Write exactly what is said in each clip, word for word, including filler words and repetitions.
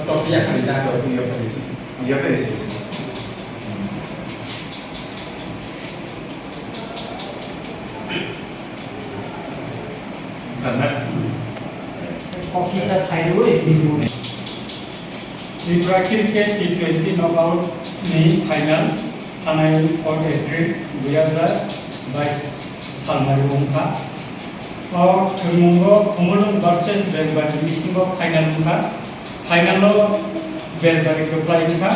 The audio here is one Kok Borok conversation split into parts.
Trophy yakarwi jak rok yakarwi se. Yakarwi se. Kisa saidu e bidu. Tripura Cricket T twenty knockout ni final thanai four April dui hazar bais salmari wngkha. O thwngmungo Khumulwng versus Belbari bisingo final wngkha. Final o Belbari kwplai wngkha.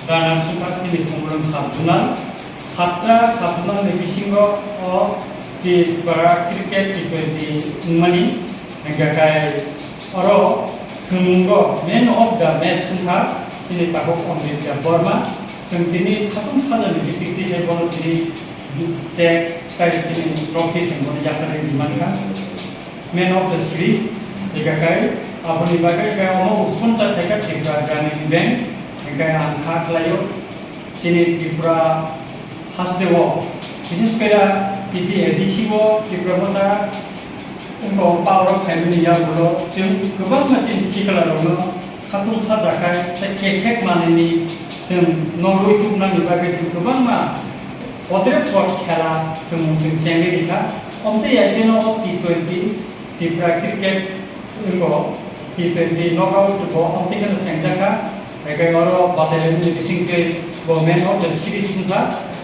Runners wngkha chini Khumulwng sub-zonal. Satta sub-zonal ni bisingo o Tripura Cricket T twenty wngmani. Hingkha khe oro thwngmungo man of the match wngkha chini tabuk Amrit Debbarma. Chwng tini khatung khajani bisingtwi hai bono tini check tai chini trophy chwng bono yakarwi rwi mankha. Man of the series, hingkha khe aboni bagwi khe omo sponsor khaikha Tripura Gramin Bank, hingkhe ang kha khlaio. Chini Tripura haste o, bises kore T T A D C o Tripura Motha wngkha o power o phaimani yagulo chwng kwbangma chini sikla rokno khatung khajakhai tei kek kek manwini chwng nogwi tubunani bagwi chwng kwbangma potre pot khela chwng chwng chengwi rikha. Omtwi ya kheno o T twenty Tripura cricket wngkha o T twenty knockout bo omtwi kheno chengjakha. Haikhai oro Battalion ni bisingtwi bo man of the series wngkha.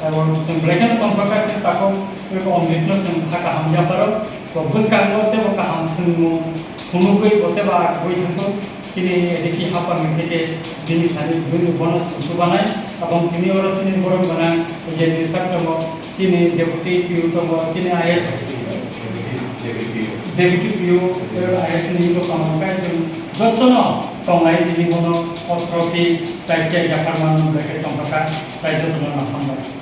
Abo chwng belai kheno tongthokha, chini takhuk Amrit no chwng kha kaham yapharo. Bo bwskango teibo kaham thwngmung phunugwi bo teibo agwi thangkuk. Chini A D C hapang ni theke bini thani bini bono chwng chubanai. Abong tini oro chini borok gwnang je ni sak tongo, chini deputy P U tongo, chini I S, deputy P U, I S ni tongo, kai chwng jotono tongnai tini bono o trophy tai chai yaphar mano, bai khe tongthokha, tai jotono no hambai.